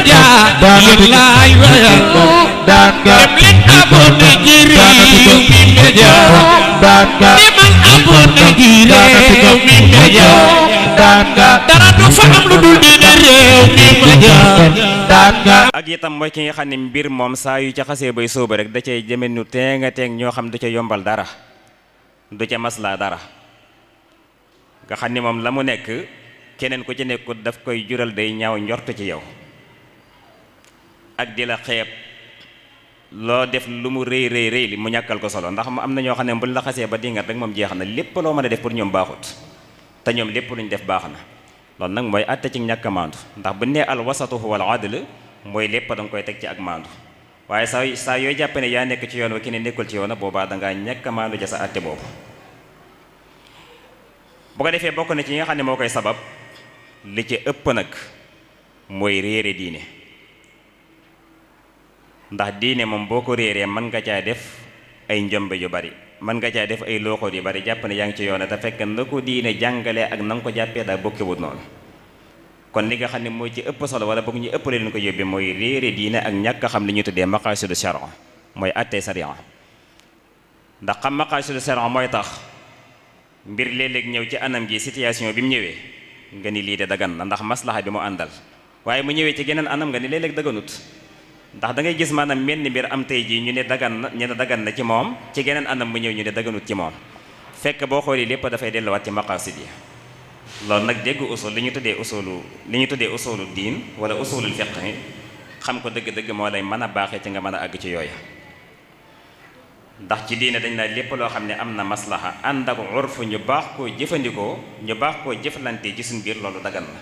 Media yëllaay wayal dem leen abonné ci Rewmi Media demal abonné ci Rewmi Media dara du fa am lu dul diine Rewmi Media ak itam mooy ki nga xam ne mbir moom saa yu ca xasee bay sóoba rek da cay jëme nu teeng a teeng ñoo xam du ca yombal dara du ca maslaa dara nga xam ni moom la mu nekk keneen ku ci nekkut daf koy jural day ñaaw njort ci yow ak di la xeeb loo def lu mu rëy rëy rëy li mu ñàkkal ko solo ndax mu am na ñoo xam ne buñ la xasee ba dingat rek moom jeex na lépp loo mën a def pour ñoom baaxut te ñoom lépp luñ def baax na loolu nag mooy àtte ci ñàkk a maandu ndax bu nee al wasatu huwa al adl mooy lépp da nga koy teg ci ak maandu waaye saa yooy jàppe ne yaa nekk ci yoon wa ki ne nekkul ci yoon boobaa dangaa ñàkk a maandu ja sa àtte boobu bu ko defee bokk na ci yi nga xam ne moo koy sabab li ci ëpp nag mooy réere diine ndax diine moom boo ko réeree mën nga caa def ay njombe yu bari mën nga caa def ay looxoot yu bari jàpp ne yaa ngi ci yoon te fekk na ko diine jàngale ak na nga ko jàppee daa bokkewut noonu kon li nga xam ne mooy ci ëpp solo wala boog ñu ëppale leen ko yóbbee mooy réere diine ak ñàkk a xam li ñuy tuddee maqaasidu sharia mooy attee sharia ndax xam maqaasidu sharia mooy tax mbir léeg-léeg ñëw ci anam gi situation bi mu ñëwee nga ni lii de dagan na ndax maslaha bi mu àndal waaye mu ñëwee ci geneen anam nga ni léeg-léeg daganut ndax da ngay gis maanaam mel ni mbir am tey jii ñu ne dagan na ci moom ci geneen anam mu ñëw ñu ne daganut ci moom fekk boo xoolee lépp dafay delluwaat ci maqasid yi loolu nag dégg usul li ñu tuddee usulu diin wala usulul fiqh xam ko dëgg-dëgg moo lay mën a baaxee ci nga mën a àgg ci yooya ndax ci diine dañ la lépp loo xam ne am na maslaha ànd ak urfu ñu baax koo jëfandikoo ñu baax koo jëflante ci suñ biir loolu dagan na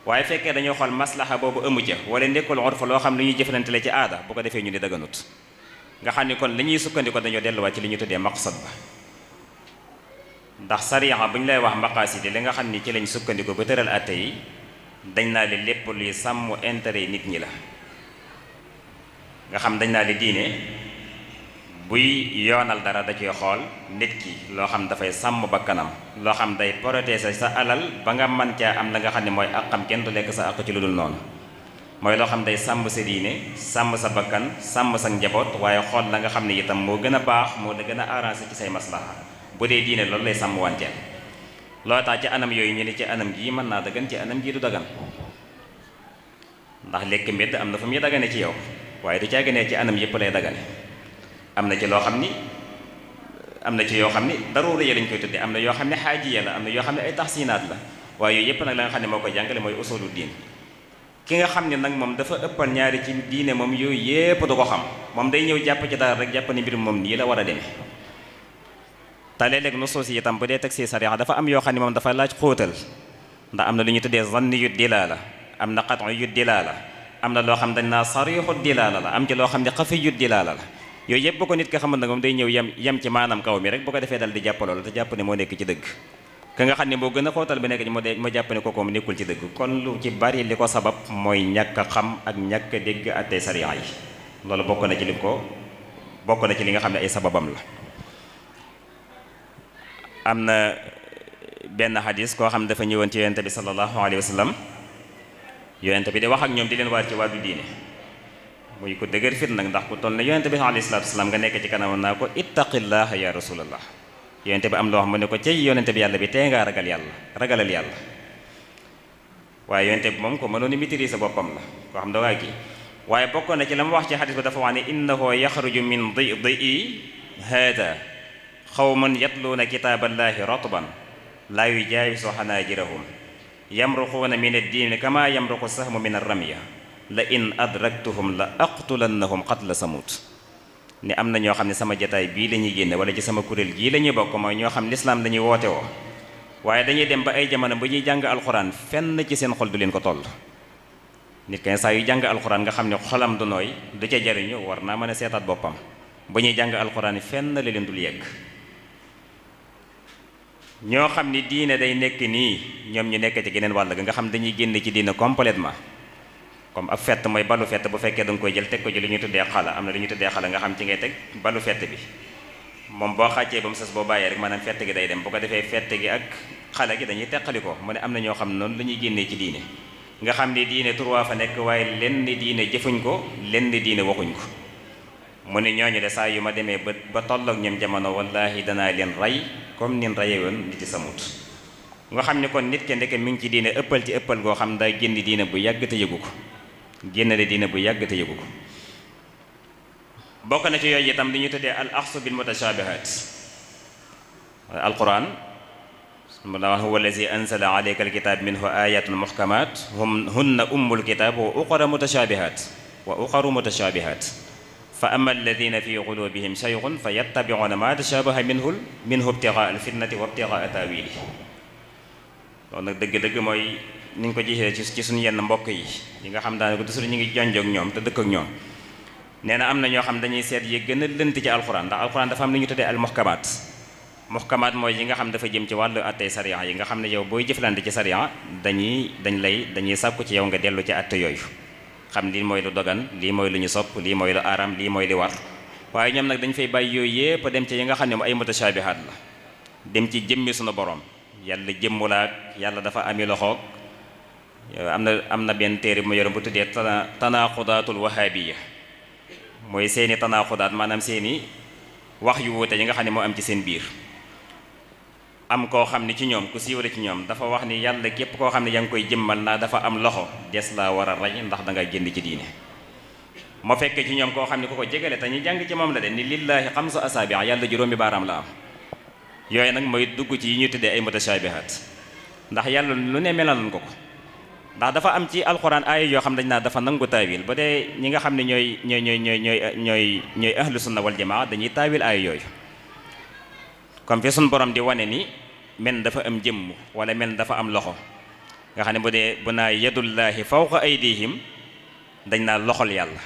waaye fekkee dañoo xool maslaha boobu ëmu ca wala nekkul urfu loo xam ne ñuy jëflante la ci aada bu ko defee ñu ne daganut nga xam ni kon li ñuy sukkandikoo dañoo delluwaat ci li ñu tuddee maqsad ba ndax sariya bu ñu lay wax maqasid li nga xam ni ci lañ sukkandikoo ba tëral àtte yi dañ naa li lépp luy sàmm intérêt nit ñi la nga xam dañ naa li diine buy yoonal dara da ciy xool nit ki loo xam dafay sàmm bakkanam loo xam day protéger sa alal ba nga mën caa am la nga xam ne mooy àqam kenn du lekk sa àq ci lu dul noonu mooy loo xam day sàmm sa diine sàmm sa bakkan sàmm sa njaboot waaye xool la nga xam ne itam moo gën a baax moo la gën a arrangé ci say maslaha bu dee diine loolu lay sàmm wanteel loo tax ci anam yooyu ñu ne ci anam gii mën naa dagan ci anam gii du dagan ndax lekk mbedd am na fu muy dagane ci yow waaye du caaganee ci anam yëpp lay dagane am na ci loo xam ni am na ci yoo xam ni daruura yi lañ koy tuddee am na yoo xam ne xaajiya la am na yoo xam ne ay taxsinaat la waaye yooyu yëpp nag la nga xam ne moo koy jàngale mooy usulu diin ki nga xam ne nag moom dafa ëppal ñaari ci diine moom yooyu yëpp du ko xam moom day ñëw jàpp ci dara rek jàpp ni mbir moom nii la war a demee te léeg-léeg nusuus yi itam bu dee teg si sariya dafa am yoo xam ne moom dafa laaj xóotal ndax am na lu ñu tuddee zanni yu dilaala am na qat'u yu dilaala am na loo xam dañ naa sarixu dilaala la am ci loo xam ne xafi yu dilaala la yooyu yëpp bu ko nit ki xamante ne moom day ñëw yem ci maanaam kaw mi rek bu ko defee dal di jàpp loolu te jàpp ne moo nekk ci dëgg ka nga xam ne moo gën a xóotal bi nekk ci moo jàpp ne kooku nekkul ci dëgg kon lu ci bari li ko sabab mooy ñàkk a xam ak ñàkk a dégg àttee sariya yi loolu bokk na ci li nga xam ne ay sababam la am na benn xadis koo xam ne dafa ñëwoon ci yonente bi sallallahu alayhi wa sallam yonente bi di wax ak ñoom di leen waar ci wàllu diine muy ko dëgër fit nag ndax ku toll ne yonente bi alayhi salaatu wasalaam nga nekk ci kanam naa ko ittaqillah ya rasulallah yonente bi am loo xam mu ne ko cey yonente bi yàlla bi tey ngaa ragalal yàlla waaye yonente bi moom ko mënoon a maîtriser boppam la koo xam da waa gi waaye bokkoon na ci la mu wax ci xadis ba dafa wax ne innahu yaxruju min di hada xawman yatluuna kitaaballahi ratban laa yujaawisu xanaajirahum yamruquuna min addiini kama yamruqu sahmu min arramya la in adraktuhum la aqtulannahum qatla samut ni am na ñoo xam ne sama jataay bii la ñuy génne wala ci sama kuréel gii la ñuy bokk mooy ñoo xam lislaam dañuy woote woo waaye dañuy dem ba ay jamono bu ñuy jàng alxuraan fenn ci seen xol du leen ko toll nit kay saa yu jàng alxuraan nga xam ne xolam du nooy du ca jariñu war naa mën a seetaat boppam bu ñuy jàng alxuraan fenn la leen dul yegg ñoo xam ni diine day nekk nii ñoom ñu nekk ci geneen wàll ga nga xam dañuy génn ci diine complètement comme ab fett mooy balu fett bu fekkee da nga koy jël teg ko ci li ñuy tuddee xala am na li ñuy tuddee xala nga xam ci ngay teg balu fett bi moom boo xàccee ba mu sës boo bàyyee rek maanaam fett gi day dem bu ko defee fett gi ak xale gi dañuy teqali ko mu ne am na ñoo xam noonu la ñuy génnee ci diine nga xam ne diine turwaa fa nekk waaye lenn diine jëfuñ ko lenn diine waxuñ ko mu ne ñooñu de saa yu ma demee ba tolloog ñoom jamono wallahi danaa leen rey comme nin reye woon nit ci samut nga xam ne kon nit ke ndeke mi ngi ci diine ëppal ci ëppal goo xam daa génn diine bu yàgg te yëgu ko génnale diine bu yàgg te yëgu ko bokk na ci yooyu itam li ñu tuddee al axsu bil mutashabihat alquran mu la wax huwa allazi anzala alayka alkitab minhu ayatun muhkamat hunna ummul kitab wa uxaru mutashabihat fa amma alladina fi qulubihim shay'un fa yattabi'una ma tashabaha minhu ibtighaa alfitnati wa ibtighaa ta'wili loolu nag dëgg-dëgg mooy ni nga ko gisee ci suñu yenn mbokk yi nga xam daanaka toujours ñu ngi jonjoog ñoom te dëkk ak ñoom nee na am na ñoo xam dañuy seet yi gën a lënt ci alxuraan ndax alxuraan dafa am lu ñu tuddee al muhkamaat mooy yi nga xam dafa jëm ci wàllu attey sariya yi nga xam ne yow booy jëflante ci sariya dañuy sàkku ci yow nga dellu ci atte yooyu xam lii mooy lu dogan lii mooy lu ñu sopp lii mooy lu aram lii mooy li war waaye ñoom nag dañ fay bàyyi yooyu yépp dem ci yi nga xam ne mu ay mutashaabihaat la dem ci jëmmi suñu borom yàlla jëmmulaak yàlla dafa ami loxoog am na benn téere bu ma yoroon bu tuddee tanaqudaatul wahabiya mooy seeni tanaaqudaat maanaam seeni wax yu wuute yi nga xam ne moo am ci seen biir am koo xam ne ci ñoom ku siiwale ci ñoom dafa wax ni yàlla képp koo xam ne yaa ngi koy jëmmal naa dafa am loxo des laa war a rey ndax da nga génn ci diine moo fekkee ci ñoom koo xam ne ku ko jegale te ñu jàng ci moom la de ni lillaahi xamsu asaabi yàlla juróomi baaraam la am yooyu nag mooy dugg ci yi ñu tuddee ay mutashaabihaat ndax yàlla lu ne melaloon ko ndax dafa am ci alxuraan aaya yoo xam dañ naa dafa nangu taawil ba dee ñi nga xam ne ñooy ahlu sunna wal jamaa dañuy taawil aaya yooyu comme fi suñ borom di wane ni men dafa am jëmm wala men dafa am loxo nga xam ne bu naa yadullaahi fawqa aydihim dañ naa loxol yàlla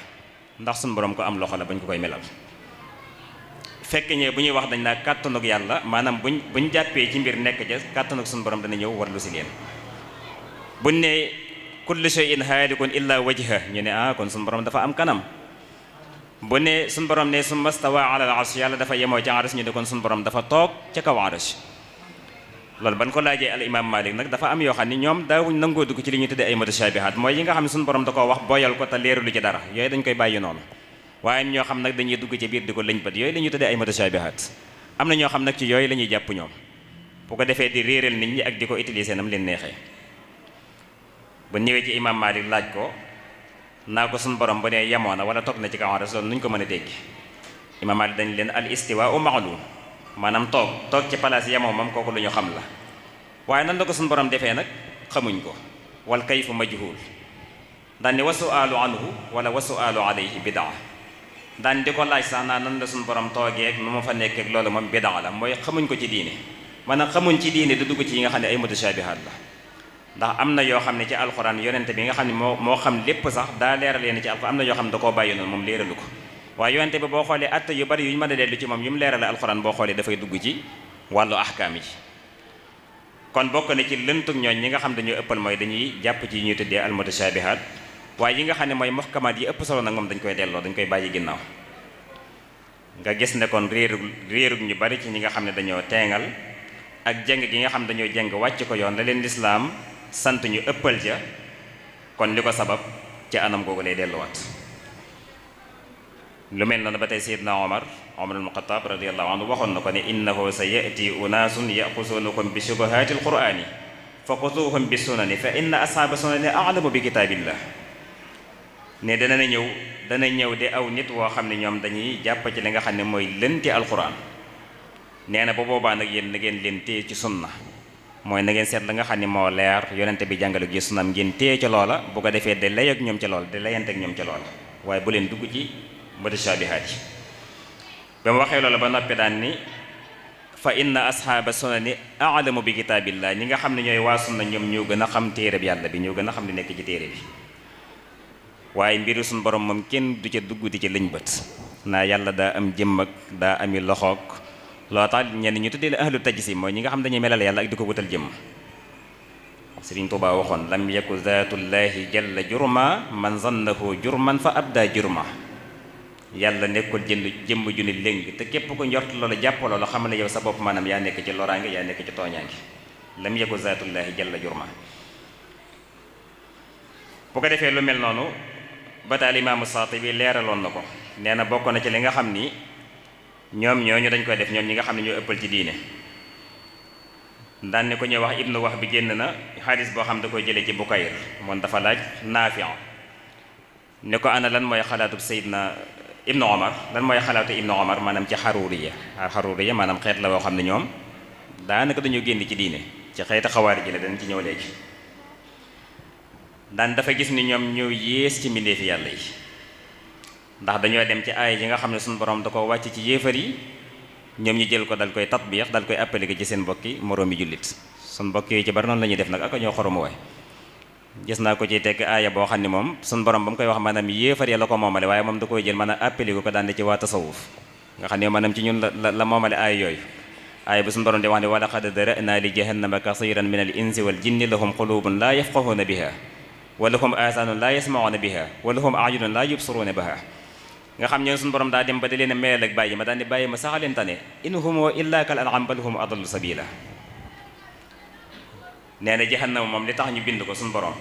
ndax suñ borom ko am loxo la bañ ko koy melal fekk ñee bu ñuy wax dañ naa kàttanug yàlla maanaam buñ jàppee ci mbir nekk ca kàttanug suñ borom dana ñëw war lu si leen buñ ne kullu shay'in haalikun illa wajha ñu ne kon suñu borom dafa am kanam bu ne suñu borom ne summa stawa ala al-arsh yàlla dafa yemoo ci arsh ñu ne kon suñu borom dafa toog ca kaw arsh loolu ban ko laajee al imam Malik nag dafa am yoo xam ne ñoom daawuñ nangoo dugg ci li ñuy tuddee ay mutashaabihaat mooy yi nga xam ne suñu borom da koo wax boyal ko te leerulu ci dara yooyu dañ koy bàyyi noonu waaye ñoo xam nag dañuy dugg ci biir di ko lëñbat yooyu la ñuy tuddee ay mutashaabihaat am na ñoo xam nag ci yooyu la ñuy jàpp ñoom bu ko defee di réeral nit ñi ak di ko utiliser nam leen neexee bu ñëwee ci imam Malik laaj ko naa ko suñu borom bu ne yemoo na wala toog na ci kaw arsh loolu nuñ ko mën a dégg imam Malik dañ leen al istiwaa'u ma'luum maanaam toog ci palaas yemoo moom kooku lu ñu xam la waaye nan la ko suñu borom defee nag xamuñ ko wal kayfu majhul daan ni wa su'aalu anhu wala wa su'aalu alayhi bidaa daan di ko laaj sax naa nan la suñu borom toogee ak nu ma fa nekk ak loolu moom bidaa la mooy xamuñ ko ci diine maanaam xamuñ ci diine du dugg ci yi nga xam ne ay mutashaabihaat la ndax am na yoo xam ne ci alxuraan yonente bi nga xam ne moo xam lépp sax daa leeral leen ci alxuraan am na yoo xam ne da koo bàyyi noonu moom leeralu ko waaye yonente bi boo xoolee atte yu bari yu ñu mën a dellu ci moom yu mu leerale alxuraan boo xoolee dafay dugg ci wàllu ahkaam yi kon bokk na ci lëntug ñooñ ñi nga xam dañoo ëppal mooy dañuy jàpp ci ñuy tuddee al mutashaabihaat waaye yi nga xam ne mooy muhkamaat yi ëpp solo nag moom dañ koy delloo dañ koy bàyyi ginnaaw nga gis ne kon réerug ñu bari ci ñi nga xam ne dañoo teengal ak jeng gi nga xam dañoo jeng wàcc ko yoon la leen lislaam sant ñu ëppal ja kon li ko sabab ci anam googu lay delluwaat lu mel noonu ba tey Seydina Omar ibn Khattab radiyallahu anhu waxoon na ko ne innahu sa yati unaasun yaxusuunakum bi shubuhaati alqur'ani fa xusuuhum bi sunani fa inna ashaaba sunani a'lamu bi kitaabillah ne dana ñëw de aw nit woo xam ne ñoom dañuy jàpp ci li nga xam ne mooy lënti alquran nee na ba boobaa nag yéen na ngeen leen téye ci sunna mooy na ngeen seet la nga xam ne moo leer yonente bi jàngale gi sunnam ngeen téye ca loola bu ko defee de lay ak ñoom ca loola de layante ak ñoom ca loola waaye bu leen dugg ci mutashaabihaat yi ba mu waxee loola ba noppi daan ni fa inna ashaaba sunani a'lamu bi kitaabillah ñi nga xam ne ñooy waa sunna ñoom ñoo gën a xam téere bi yàlla bi ñoo gën a xam li nekk ci téere bi waaye mbiru suñu borom moom kenn du ca dugg di ci lëñ bët naa yàlla daa am jëmm ak daa ami loxoog loo tax ñenn ñu tuddee la ahlu tajsim mooy ñi nga xam dañuy melal yàlla ak di ko wutal jëmm Sëriñ Tuubaa waxoon lam yaku zaatullahi jalla jurma man zannahu jurman fa abda jurma yàlla nekkul jëmm ju ni léng te képp ko njort loolu jàpp loolu xamal ne yow sa bopp maanaam yaa nekk ci loraange yaa nekk ci tooñaange lam yaku zaatullahi jalla jurma bu ko defee lu mel noonu ba taal imaamu Saatibi leeraloon na ko nee na bokk na ci li nga xam ni ñoom ñooñu dañ koy def ñoom ñi nga xam ne ñoo ëppal ci diine daan ne ko ñuy wax ibnu wax bi génn na xadis boo xam da koy jëlee ci Bukayr moom dafa laaj Naafi ne ko ana lan mooy xalaatub Seydina Ibnu Omar lan mooy xalaatu Ibnu Omar maanaam ci xaruuriya maanaam xeet la woo xam ne ñoom daanaka dañoo génn ci diine ci xeeti xawaari ji la dañ ci ñëw léegi daan dafa gis ni ñoom ñoo yées ci mbindeefi yàlla yi ndax dañoo dem ci aaya yi nga xam ne suñu borom da ko wàcc ci yéefar yi ñoom ñu jël ko dal koy tatbiix dal koy appliqué ci seen mbokki moroomi jullit suñ mbokk yi ci bari noonu la ñuy def nag ak ñoo xoromu waay gis naa ko ci tekk aaya boo xam ne moom suñ borom ba mu koy wax maanaam yéefar ya la ko moomale waaye moom da koy jël maanaam appliqué ko daan ci waa tasawuf nga xam ne maanaam ci ñun la moomale aaya yooyu aaya bi suñu borom di wax ne wa laqad dara'naa li jahannama kasiiran min al insi wal jinni lahum quluubun laa yafqahuuna biha wa lahum aasaanun laa yasma'uuna biha wa lahum a'yunun laa yubsiruuna biha nga xam ne suñu borom daa dem ba da leen a melal ak bàyyi ma daan ne bàyyi ma sax a leen tane in hum illa kal an'aam bal hum adallu sabila nee na jahannama moom li tax ñu bind ko suñu borom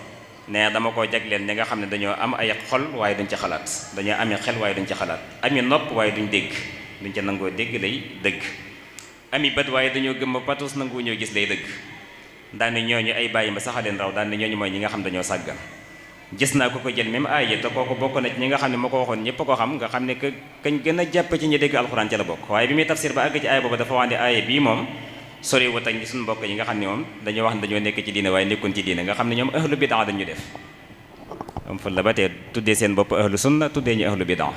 nee na dama koo jagleel ñi nga xam ne dañoo am ay xol waaye duñ ci xalaat dañoo amee xel waaye duñ ci xalaat ami nopp waaye duñ dégg duñ ca nangoo dégg lay dëgg ami bët waaye dañoo gëm patus nangu ñoo gis lay dëgg daan ne ñooñu ay bàyyi ma sax a leen raw daan ne ñooñu mooy ñi nga xam dañoo sàggan gis naa ko jël même aaya te kooku bokk na ci ñi nga xam ne moo ko waxoon ñëpp ko xam nga xam ne que kañ gën a jàpp ci ñi dégg alxuraan ca la bokk waaye bi muy tafsir ba àgg ci aaya boobu dafa wax ne aaya bii moom sori wut ak ñi suñu mbokk yi nga xam ne moom dañoo wax ne dañoo nekk ci diine waaye nekkoon ci diine nga xam ne ñoom ahlu bidaa dañu def am ful la ba tey tuddee seen bopp ahlu sunna tuddee ñu ahlu bidaa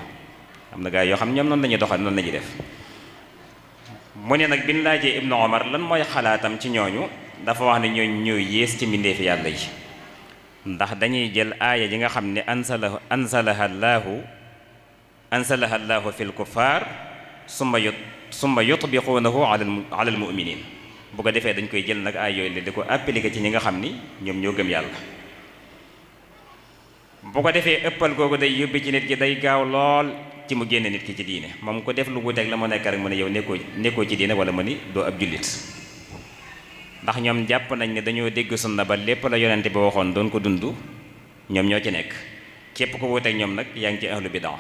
am na gaa yoo xam ne ñoom noonu la ñuy doxal noonu la ñuy def mu ne nag bi ñu laajee Ibnu Omar lan mooy xalaatam ci ñooñu dafa wax ne ñooñu ñooy yées ci mbindeefi yàlla yi ndax dañuy jël aaya ji nga xam ne ansalaha llaahu fil kuffaar summa yutbiquunahu ala al mu'miniin bu ko defee dañ koy jël nag aaya yooyu la di ko appliqué ci ñi nga xam ni ñoom ñoo gëm yàlla bu ko defee ëppal googu day yóbbi ci nit ki day gaaw lool ci mu génne nit ki ci diine moom ko def lu wuteeg la mu nekk rek mu ne yow nekkoo ci diine wala mu ni doo ab jullit ndax ñoom jàpp nañ ne dañoo dégg sunna ba lépp la yonente bi waxoon doon ko dund ñoom ñoo ci nekk képp ko wuteeg ñoom nag yaa ngi ci ahlu bidaa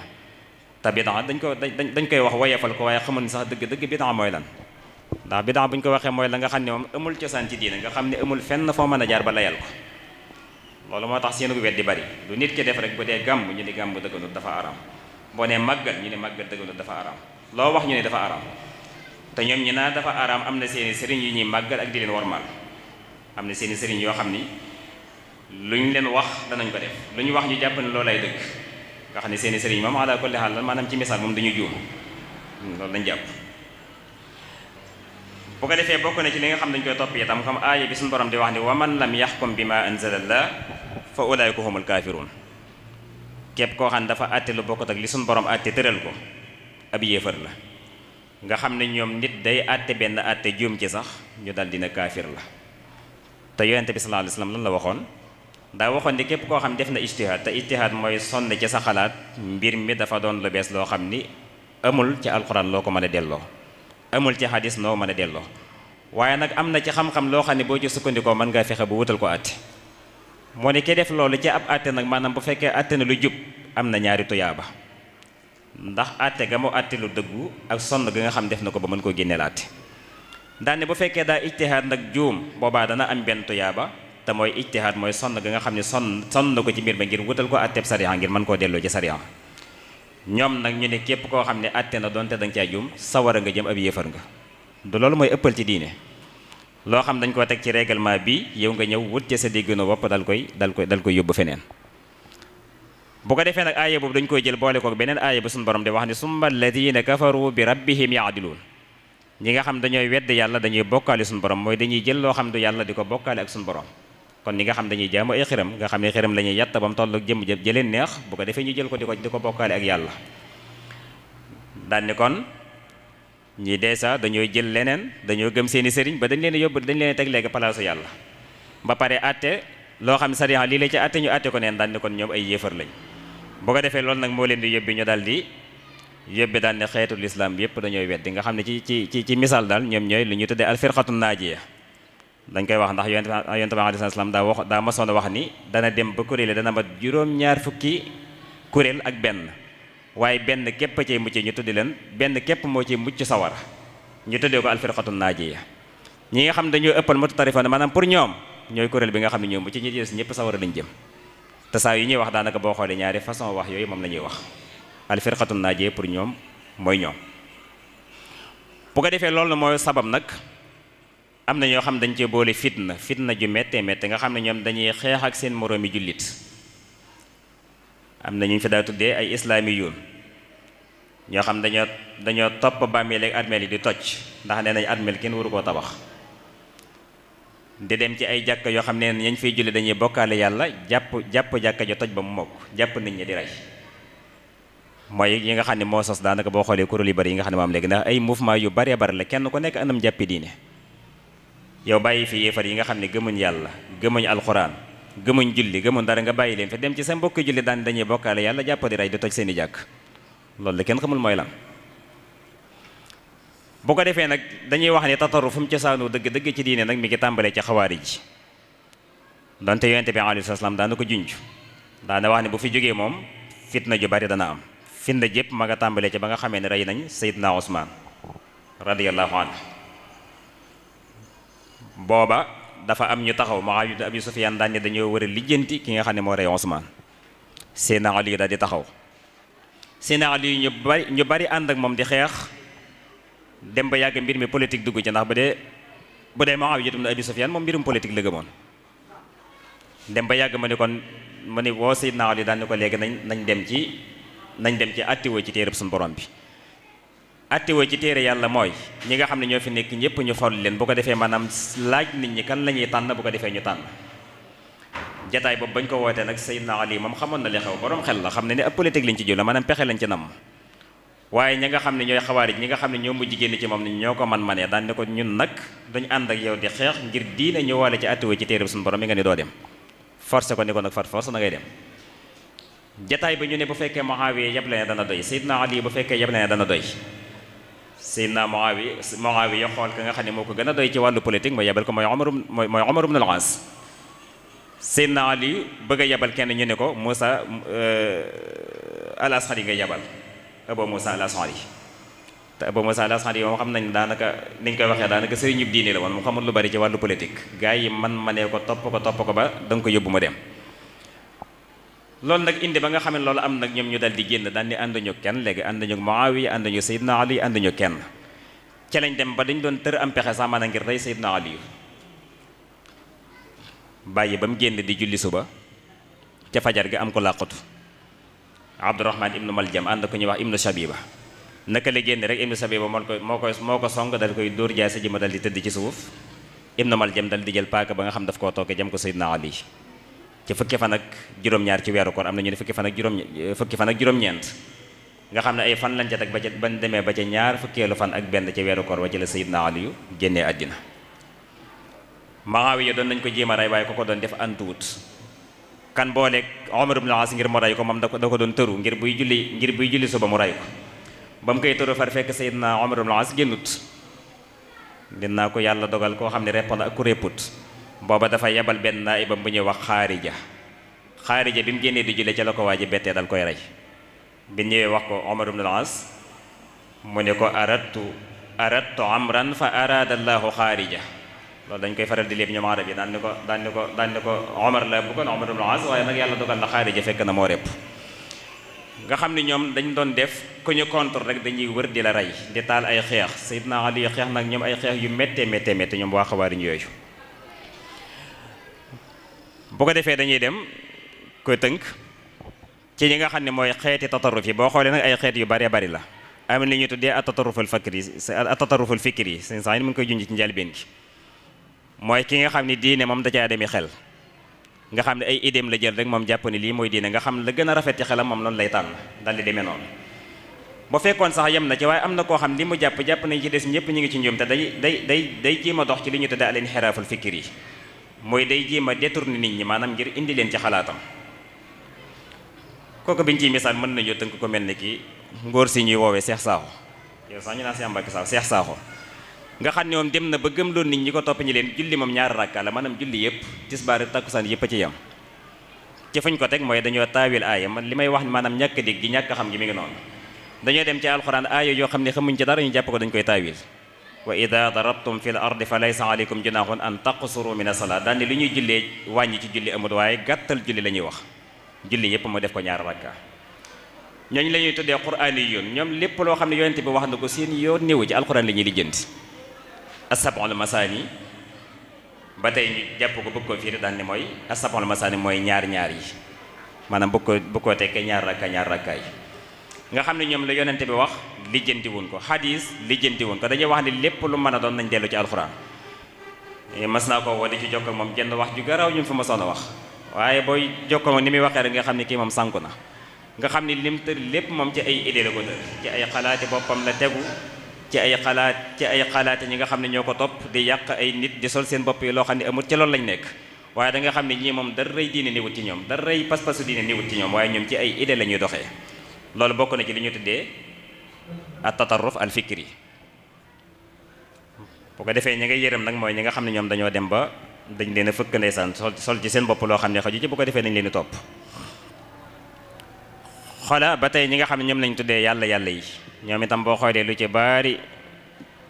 te bidaa dañ koy wax woyefal ko waaye xamul ni sax dëgg bidaa mooy lan ndax bidaa bu ñu ko waxee mooy la nga xam ne moom amul cosaan ci diine nga xam ne amul fenn foo mën a jaar ba layal ko loolu moo tax seenu wet di bari lu nit ki def rek bu dee gàmm ñu ne gàmm dëgganut dafa araam boo nee màggal ñu ne màggal dëgganut dafa araam loo wax ñu ne dafa araam te ñoom ñi naa dafa araam am na seeni sëriñ yu ñuy màggal ak di leen wormaal am na seeni sëriñ yoo xam ni lu ñu leen wax danañ ko def lu ñu wax ñu jàpp ne loolay dëgg nga xam ne seeni sëriñ moom ala kulli haal maanaam ci misaal moom dañu juum loolu lañ jàpp bu ko defee bokk na ci li nga xam dañ koy topp itam comme aaya bi suñu borom di wax ni wa man lam yaxkum bi ma anzalallah fa ulaayka humul kaafiruun képp koo xam ne dafa àtte lu bokkut ak li suñu borom àtte tëral ko ab yéefar la nga xam ne ñoom nit day àtte benn àtte juum ci sax ñu dal dina kaafir la te yonente bi sallallahu alayhi wasallam lan la waxoon daa waxoon ni képp koo xam def na ijtihaad te ijtihaad mooy sonn ci sa xalaat mbir mi dafa doon lu bees loo xam ni amul ci alxuraan loo ko mën a delloo amul ci hadis noo mën a delloo waaye nag am na ci xam-xam loo xam ne boo ci sukkandikoo mën ngaa fexe bu wutal ko àtte moo ne ki def loolu ci ab àtte nag maanaam bu fekkee àtte na lu jub am na ñaari tuyaaba ndax àtte ga mu àtte lu dëggu ak sonn ga nga xam def na ko ba mën koo génneel àtte daane bu fekkee daa ijtihaad nag juum boobaa dana am benn tuyaaba te mooy ijtihaad mooy sonn ga nga xam ne sonn na ko ci mbir ba ngir wutal ko àtteeb sariya ngir mën koo delloo ci sariya ñoom nag ñu ne képp koo xam ne àtte na doonte danga caa juum sawara nga jëm ab yéefar nga du loolu mooy ëppal ci diine loo xam dañ koo teg ci règlement bi yow nga ñëw wut ca sa déggino bopp dal koy yóbbu feneen bu ko defee nag aaya boobu dañ koy jël boole ko beneen aaya ba suñu borom di wax ni summa alladina kafaru bi rabbihim yaadiluun ñi nga xam dañooy wedd yàlla dañuy bokkaale suñu borom mooy dañuy jël loo xam du yàlla di ko bokkaale ak suñu borom kon ñi nga xam dañuy jaamu ay xiram nga xam ne xiram la ñuy yatt ba mu toll jëm jëleen neex bu ko defee ñu jël ko di ko bokkaale ak yàlla daan ni kon ñi deesa dañooy jël leneen dañoo gëm seeni sëriñ ba dañ leen yóbbu dañ leen teg léegi palaasu yàlla ba pare àtte loo xam sariya lii la ci àtte ñu àtte ko neen daan ni kon ñoom ay yéefar lañ bu ko defee loolu nag moo leen di yóbbi ñu daal di yóbbi daan ne xeetu lislaam yépp dañooy weddi nga xam ne ci misaal daal ñoom ñooy lu ñu tuddee alfirqatu naajiya dañ koy wax ndax yonent bi alayhi salaam daa masoon a wax ni dana dem ba kuréel dana mat juróom-ñaar fukki kuréel ak benn waaye benn képp a cay mucc ñu tuddi leen benn képp moo ci mucc sawara ñu tuddee ko alfirqatu naajiya ñi nga xam ne dañoo ëppal matu tarifa maanaam pour ñoom ñooy kuréel bi nga xam ne ñoom mucc ñi des ñëpp sawara lañ jëm te saa yi ñuy wax daanaka boo xoolee ñaari façon wax yooyu moom la ñuy wax alfirqatu naajiya pour ñoom mooy ñoom bu ko defee loolu mooy sabab nag am na ñoo xam dañ cee boole fitna ju méttee métte nga xam ne ñoom dañuy xeex ak seen moroomi jullit am na ñu fi daa tuddee ay islamiyuun ñoo xam dañoo topp bàmmeel ak armeel yi di toj ndax nee nañ armeel kenn waru koo tabax di dem ci ay jàkka yoo xam ne ñañ fiy julli dañuy bokkaale yàlla jàpp jàkka jo toj ba mu mokk jàpp nit ñi di rey mooy yi nga xam ne moo sos daanaka boo xoolee kuréel yu bari yi nga xam ne moom léegi ndax ay mouvement yu baree bari la kenn ku nekk anam jàppi diine yow bàyyi fi yéefar yi nga xam ne gëmuñ yàlla gëmuñ alxuraan gëmuñ julli gëmuñ dara nga bàyyi leen fi dem ci sa mbokki julli daan dañuy bokkaale yàlla jàpp di rey di toj seeni jàkk loolu la kenn xamul mooy lan bu ko defee nag dañuy wax ne tataru fu mu cosaanoo dëgg ci diine nag mi ngi tàmbalee ci xawaari ji donte yonente bi alayhi salaam daana ko junj daana wax ne bu fi jógee moom fitna ju bari dana am fitna jëpp ma nga tàmbalee ci ba nga xamee ne rey nañ Seydina Usmaan radiyallahu anhu booba dafa am ñu taxaw Muawiya ibn Abi Sufyaan daan ne dañoo war a lijjanti ki nga xam ne moo rey Usmaan Seydina Ali daal di taxaw Seydina Ali ñu bari ànd ak moom di xeex dem ba yàgg mbir mi politique dugg ci ndax bu dee Muawiya ibn Abi Sufyaan moom mbirum politique la gëmoon dem ba yàgg ma ni woo Seydina Ali daan ne ko léegi nañ dem ci attiwoo ci téereb suñu borom bi attiwoo ci téere yàlla mooy ñi nga xam ne ñoo fi nekk ñëpp ñu fol leen bu ko defee maanaam laaj nit ñi kan la ñuy tànn bu ko defee ñu tànn jataay boobu bañ ko wootee nag Seydina Ali moom xamoon na li xew borom xel la xam ne ni ab politique lañ ci jël maanaam pexe lañ ci nam waaye ñi nga xam ne ñooy xawaarij ñi nga xam ne ñoo mujj génn ci moom ni ñoo ko manee daan ne ko ñun nag duñ ànd ak yow di xeex ngir diine ñu waale ci attiwoo ci téere suñu borom mi nga ne doo dem forcé ko ni ko nag far force na ngay dem jataay ba ñu ne bu fekkee Muawiya yeb la ne dana doy Seydina Ali bu fekkee yeb la ne dana doy Seydina Muawiya xool ka nga xam ne moo ko gën a doy ci wàllu politique mooy yebal ko mooy Umar ibn al-As Seydina Ali bëgg a yebal kenn ñu ne ko Moussa al-Ashari nga yebal Abu Moussa al-Ashari te Abu Moussa al-Ashari moom xam nañ daanaka niñ koy waxee daanaka sëriñu diine la woon mu xamul lu bari ci wàllu politique gars yi manee ko topp ko ba danga ko yóbbu ma dem loolu nag indi ba nga xam ne loolu am nag ñoom ñu dal di génn daan ni ànduñu kenn léegi ànduñu Muawiya ànduñu Seydina Ali ànduñu kenn ca lañ dem ba dañ doon tër am pexe sax mën a ngir rey Seydina Ali bàyyi ba mu génn di julli suba ca fajar gi am ko làqutu Abdurrahman ibnu Maljam ànd ko ñuy wax ibnu Shabiba naka la génn rek ibnu Shabiba moo ko song dal koy dóor jaay sa ji ma dal di tëdd ci suuf ibnu Maljam dal di jël paaka ba nga xam daf koo tooke jam ko Seydina Ali ci fukki fan ak juróom-ñaar ci weeru koor am na ñu ne fukki fan ak juróom-ñeent nga xam ne ay fan lañ ca teg bañ demee ba ca ñaar fukkeelu fan ak benn ci weeru koor wa ci la Seydina Ali génnee àddina Muawiya doon nañ ko jéem a rey waaye ko doon def antuwut kan booleeg Umar ibn al-As ngir mu rey ko moom da ko doon tëru ngir buy julli suba mu rey ko ba mu koy tëru far fekk Seydina Umar ibn al-As génnut dinaa ko yàlla dogal koo xam ne répond ak ku répput booba dafa yebal benn naayibam bu ñuy wax xaarija bi mu génnee di julli ca la ko waaji bettee dal koy rey bi ñëwee wax ko Umar ibn al-As mu ne ko aradtu amran fa arada allahu xaarija loolu dañ koy faral di léeb ñoom arab yi daan ne ko Omar la bu ko Omar ibn al-As waaye nag yàlla dogal na xaarija fekk na moo repp nga xam ne ñoom dañ doon def ku ñu contre rek dañuy wër di la rey di taal ay xeex Seydina Ali xeex nag ñoom ay xeex yu méttee ñoom waa xawaariñ yooyu bu ko defee dañuy dem koy tënk ci ñi nga xam ne mooy xeeti tatarruf yi boo xoolee nag ay xeet yu bari bari la am li ñuy tuddee at-tatarruful fikri seen saa yi mu ngi koy junj ci njëlbéen gi mooy ki nga xam ne diine moom da caa demi xel nga xam ne ay idéem la jël rek moom jàpp ne lii mooy diine nga xam ne la gën a rafet ci xelam moom noonu lay tànn dal di demee noonu bu fekkoon sax yem na ci waaye am na koo xam li mu jàpp nañ ci des ñëpp ñu ngi ci njuum te day jéem a dox ci li ñu tuddee al-inhiraaful fikri yi mooy day jéem a détourner nit ñi maanaam ngir indi leen ci xalaatam kooku biñ ciy misaal mën nañoo tënk ko mel ni kii ngóor si ñuy woowee Seex Saaxo yow sax ñu naan Seex Mbàkke Saaxo Seex Saaxo nga xam ne moom dem na ba gëmloo nit ñi ko topp ñi leen julli moom ñaari rakka la maanaam julli yëpp tisbaar takkusaan yëpp a ci yam ci fuñ ko teg mooy dañoo taawil aaya man li may wax ni maanaam ñàkk dégg gi ñàkk xam gi mi ngi noonu dañoo dem ci alxuraan aaya yoo xam ne xamuñ ci dara ñu jàpp ko dañ koy taawil wa ida darabtum fil ardi fa laysa alaykum junahun an taqsuru min as-salat daal ni lu ñuy jullee wàññi ci julli amul waaye gàttal julli la ñuy wax julli yëpp mu def ko ñaari rakka ñooñu la ñuy tuddee quraan yi yoon ñoom lépp loo xam ne yonent bi wax na ko seen yoon néewu ci alxuraan la ñuy lijjanti as-sab'ul masaani ba tey ñu jàpp ko bëgg ko firi daan ne mooy as-sab'ul masaani mooy ñaar yi maanaam bëgg ko tekkee ñaar rakka yi nga xam ne ñoom la yonent bi wax lijjanti wuñ ko hadis lijjanti wuñ ko dañuy wax ne lépp lu mën a doon nañ dellu ci alxuraan mas naa ko woo di ci jokkal moom jenn wax ju garaaw ñu fa mosoon a wax waaye booy jokkal moom ni muy waxee rek nga xam ne kii moom sànku na nga xam ne lim tër lépp moom ci ay idée la ko tër ci ay xalaati boppam la tegu ci ay xalaati ñi nga xam ne ñoo ko topp di yàq ay nit di sol seen bopp yi loo xam ne amul ci loolu lañ nekk waaye da nga xam ne ñii moom dara rëy diine niwut ci ñoom dara rëy pas-pasu diine niwut ci ñoom waaye ñoom ci ay idée la ñuy doxee loolu bokk na ci li ñu tuddee at tatarruf al fikri bu ko defee ñi nga yërëm nag mooy ñi nga xam ne ñoom dañoo dem ba dañ leen a fëkk ndeysaan sol ci seen bopp loo xam ne xaju ci bu ko defee dañ leen di topp xoola ba tey ñi nga xam ne ñoom lañ tuddee yàlla yi ñoom itam boo xoolee lu ci bari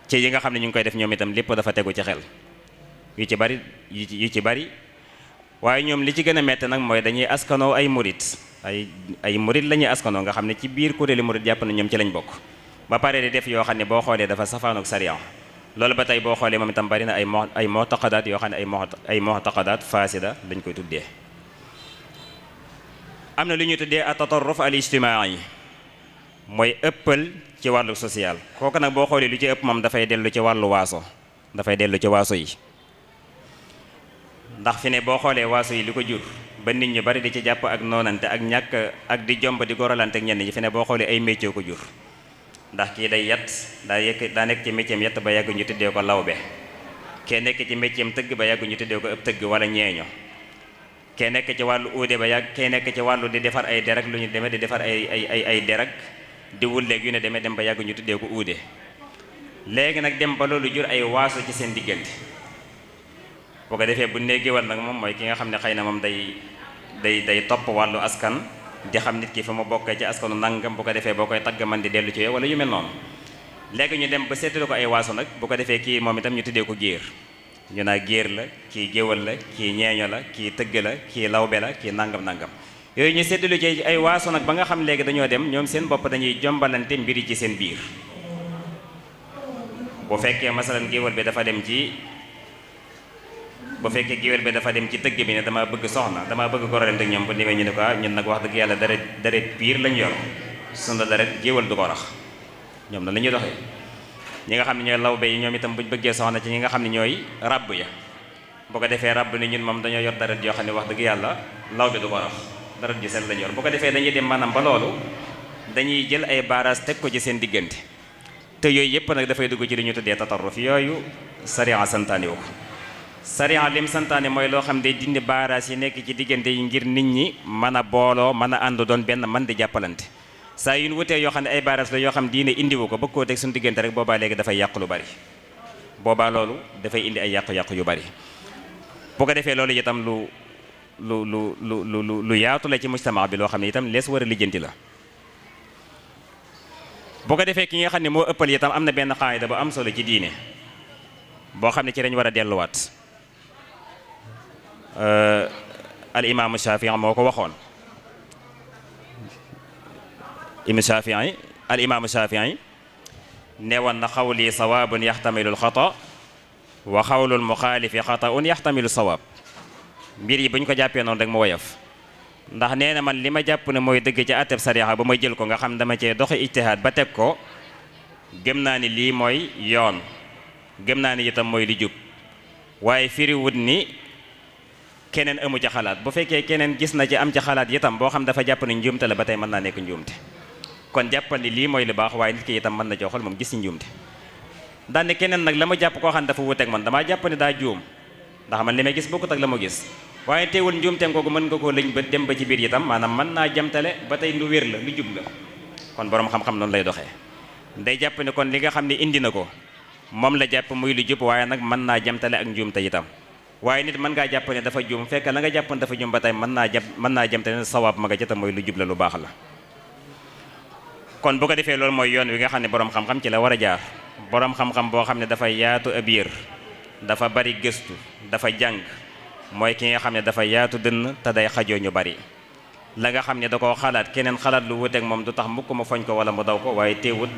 ci yi nga xam ne ñu ngi koy def ñoom itam lépp dafa tegu ci xel yu ci bari waaye ñoom li ci gën a metti nag mooy dañuy askanoo ay murit ay murit la ñuy askanoo nga xam ne ci biir kuréeli murit jàpp na ñoom ci lañ bokk ba pare di def yoo xam ne boo xoolee dafa safaanook sariya loolu ba tey boo xoolee moom itam bari na ay mu'taqadaat yoo xam ne ay mu'taqadaat faasida dañ koy tuddee am na lu ñuy tuddee at-tatarruf al-ijtimaai mooy ëppal ci wàllu social kooku nag boo xoolee lu ci ëpp moom dafay dellu ci wàllu waaso yi ndax fi ne boo xoolee waaso yi li ko jur ba nit ñu bari di ci jàpp ak noonante ak ñàkk ak di jomb di goralante ak ñenn ñi fi ne boo xoolee ay métier ko jur ndax kii day yat daa nekk ci métier yat ba yàgg ñu tuddee ko lawbe kee nekk ci métier tëgg ba yàgg ñu tuddee ko ëpp tëgg wala ñeeño kee nekk ci wàllu uude ba yàgg kee nekk ci wàllu di defar ay derek lu ñu demee di defar ay derek di wulleeg yu ne demee dem ba yàgg ñu tuddee ko uude léegi nag dem ba loolu jur ay waaso ci seen diggante boo ko defee bu nee géwal nag moom mooy ki nga xam ne xëy na moom day topp wàllu askan di xam nit ki fa mu bokkee ci askanu nangam bu ko defee boo koy tagg man di dellu ci yow wala yu mel noonu léegi ñu dem ba seetlu ko ay waaso nag bu ko defee kii moom itam ñu tuddee ko géer ñu naa géer la kii géwal la kii ñeeño la kii tëgg la kii lawbe la kii nangam yooyu ñu seetlu ci ay waaso nag ba nga xam léegi dañoo dem ñoom seen bopp dañuy jombalante mbiri ci seen biir bu fekkee masalan géwal bi dafa dem ci tëgg bi ne dama bëgg soxna dama bëgg goralante ak ñoom bu demee ñu ne ko ñun nag wax dëgg yàlla deret piir lañu yor sunu deret géwal du ko rax ñoom na la ñuy doxee ñi nga xam ne ñooy lawbe yi ñoom itam buñ bëggee soxna ci ñi nga xam ne ñooy rabb ya bu ko defee rabb ni ñun moom dañoo yor deret yoo xam ne wax dëgg yàlla lawbe du ko rax deret ju seen lañu yor bu ko defee dañuy dem maanaam ba loolu dañuy jël ay baaraas teg ko ci seen diggante te yooyu yëpp nag dafay dugg ci li ñu tuddee tatarruf yooyu sariya santaane wu ko sariya lim santaane mooy loo xam ne dindi baaraas yi nekk ci diggante yi ngir nit ñi mën a booloo mën a ànd doon benn man di jàppalante saa yu ñu wutee yoo xam ne ay baaraas la yoo xam diine indiwu ko bëgg koo teg suñu diggante rek boobaa léegi dafay yàq lu bari boobaa loolu dafay indi ay yàqu-yàqu yu bari bu ko defee loolu itam lu yaatu la ci mujtama bi loo xam ne itam lees war a lijjanti la bu ko defee ki nga xam ne moo ëppal itam am na benn xaayida bu am solo ci diine boo xam ne ci lañ war a delluwaat al imaamu Shafii moo ko waxoon al imaamu Shafii ne woon na xawli sawaabun yaxtamilu lxata wa xawlul muxaalifi xataun yaxtamilu sawaab mbir yi bu ñu ko jàppee noonu rek mu woyof ndax nee na man li ma jàpp ne mooy dëgg ci àtteb sariya ba ma jël ko nga xam dama cee doxi ijtihaad ba teg ko gëm naa ni lii mooy yoon gëm naa ni itam mooy li jub waaye firiwut ni keneen amu ci xalaat bu fekkee keneen gis na ci am ci xalaat itam boo xam dafa jàpp ne njuumte la ba tey mën naa nekk njuumte kon jàppal ni lii mooy li baax waaye nit ki itam mën na joxal moom gis ci njuumte daan ne keneen nag la ma jàpp koo xam ne dafa wuteeg man damaa jàpp ne daa juum ndax man li may gis bokkut ak la ma gis waaye teewul njuumteem kooku mën nga koo lëñ ba dem ba ci biir itam maanaam mën naa jamtale ba tey lu wér la lu jub la kon boroom xam-xam noonu lay doxee day jàpp ne kon li nga xam ne indi na ko moom la jàpp muy lu jub waaye nag mën naa jamtale ak njuumte itam waaye nit mën ngaa jàpp ne dafa juum fekk la nga jàppoon dafa juum ba tey mën naa jamtale ne sawaab ma nga ca tam mooy lu jub la lu baax la. kon bu ko defee loolu mooy yoon wi nga xam ne boroom xam-xam ci la war a jaar boroom xam-xam boo xam ne dafa yaatu ab yër dafa bari gëstu dafa jàng mooy ki nga xam ne dafa yaatu dënn te day xajoo ñu bari la nga xam ne da koo xalaat keneen xalaat lu wuteek moom du tax mukk mu foñ ko wala mu daw ko waaye teewut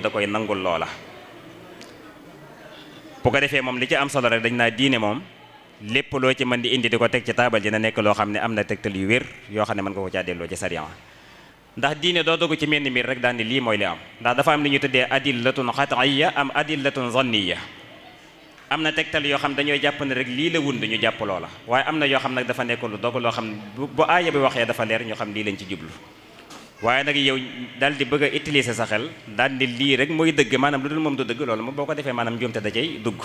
da koy nangul loola. bu ko defee moom li ci am solo rek dañ naa diine moom lépp loo ci mën di indi di ko teg ci taabal dina nekk loo xam ne am na tegtal yu wér yoo xam ne mën nga ko caa delloo ci sariya ndax diine doo dugg ci menn mbir rek daan ni lii mooy li am ndax dafa am li ñu tuddee adillatun qat'iyya am adillatun zanniyya am na tegtal yoo xam dañoo jàpp ne rek lii la wund ñu jàpp loola waaye am na yoo xam nag dafa nekk lu dog loo xam bu aaya bi waxee dafa leer ñu xam lii lañ ci jublu waaye nag yow daal di bëgg a utiliser sa xel daal di lii rek mooy dëgg maanaam lu dul moom du dëgg loolu moom boo ko defee maanaam njuumte da cay dugg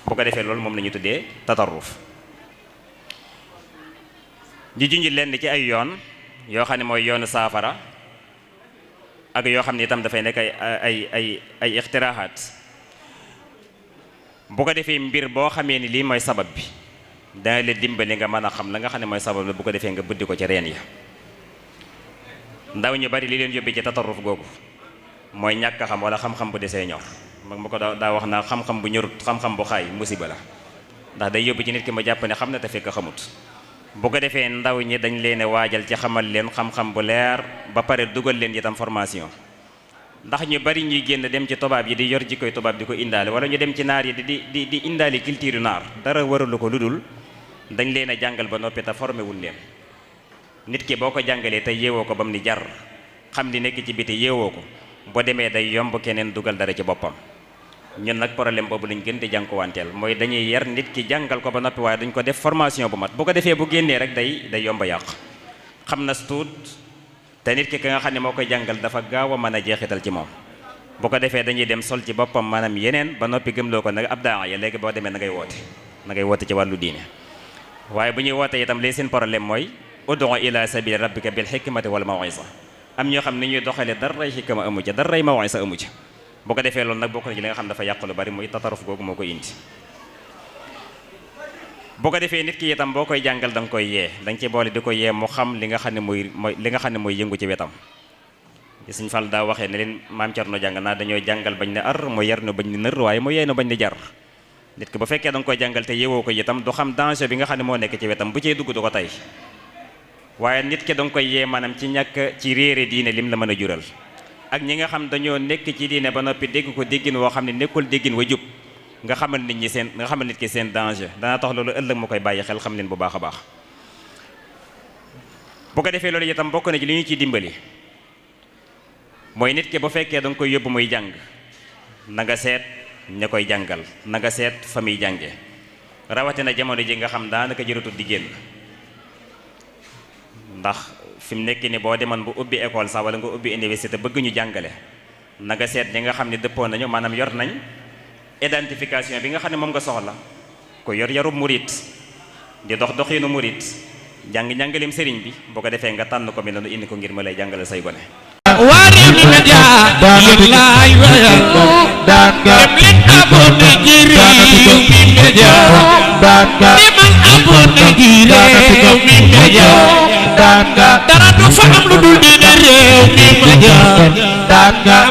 bu ko defee loolu moom la ñu tuddee tatarruf di junj lenn ci ay yoon yoo xam ne mooy yoonu saafara ak yoo xam ne itam dafay nekk ay ixtiraaxaat bu ko defee mbir boo xamee ni lii mooy sabab bi dana la dimbali nga mën a xam la nga xam ne mooy sabab la bu ko defee nga buddi ko ci reen ya ndaw ñu bari li leen yóbbee ci tatarruf googu mooy ñàkk a xam wala xam-xam bu desee ñor mag ma ko daa wax naa xam-xam bu ñorut xam-xam bu xaay musiba la ndax day yóbbu ci nit ki ma jàpp ne xam na te fekk xamut bu ko defee ndaw ñi dañ leen waajal ci xamal leen xam-xam bu leer ba pare dugal leen itam formation ndax ñu bari ñuy génn dem ci tubaab yi di yor jikkoy tubaab di ko indaale wala ñu dem ci naar yi di indaale culture naar dara waralu ko lu dul dañ leen a jàngal ba noppi te formé wul leen nit ki boo ko jàngalee te yeewoo ko ba mu ni jar xam li nekk ci biti yeewoo ko boo demee day yomb keneen dugal dara ci boppam ñun nag problème boobu lañ gën di jànkuwanteel mooy dañuy yar nit ki jàngal ko ba noppi waaye duñ ko def formation bu mat bu ko defee bu génnee rek day yomba yàq xam na tuut te nit ki nga xam ne moo koy jàngal dafa gaaw a mën a jeexital ci moom bu ko defee dañuy dem sol ci boppam maanaam yeneen ba noppi gëmloo ko nag ab daa ya léegi boo demee na ngay woote ci wàllu diine waaye bu ñuy woote itam li seen problème mooy ud'u ila sabili rabbika bil hikmati wal maw'isa am ñoo xam ne ñuy doxalee daray hikma amu ca daray maw'isa amu ca bu ko defee loolu nag bokk na ci li nga xam dafa yàq lu bari muy tataruf googu moo ko indi bu ko defee nit ki itam boo koy jàngal da nga koy yee da nga ci boole di ko yee mu xam li nga xam ne mooy li nga xam ne mooy yëngu ci wetam Sëñ Fall daa waxee ne leen maam Cerno jàng naa dañoo jàngal bañ ne ar mu yar nu bañ ne nër waaye mu yee nu bañ ne jar nit ki bu fekkee da nga koy jàngal te yeewoo ko itam du xam danger bi nga xam ne moo nekk ci wetam bu cee dugg du ko tey waaye nit ki da nga koy yee maanaam ci ñàkk ci réere diine lim la mën a jural ak ñi nga xam dañoo nekk ci diine ba noppi dégg ko déggin woo xam ne nekkul déggin wa jub nga xamal nit ki seen danger dana tax loolu ëllëg mu koy bàyyi xel xam leen bu baax a baax bu ko defee loolu itam bokk na ci li ñu ciy dimbali mooy nit ki bu fekkee da nga koy yóbbu muy jàng na nga seet ña koy jàngal na nga seet fa muy jànge rawatina jamono ji nga xam daanaka jëratul di génn ndax fi mu nekk ni boo demoon bu ubbi école sax wala nga ubbi université bëgg ñu jàngale na nga seet ñi nga xam ne dëppoo nañu maanaam yor nañ identification bi nga xam ne moom nga soxla ku yor yarub murit di dox doxinu murit jàng-jàngaleem sëriñ bi boo ko defee nga tànn ko mi noonu indi ko ngir ma lay jàngale say gone Warif media lillahi wa dem leen abonné ci Rewmi Media demal abonné ci Rewmi Media dara du fa am lu dul di Rewmi Media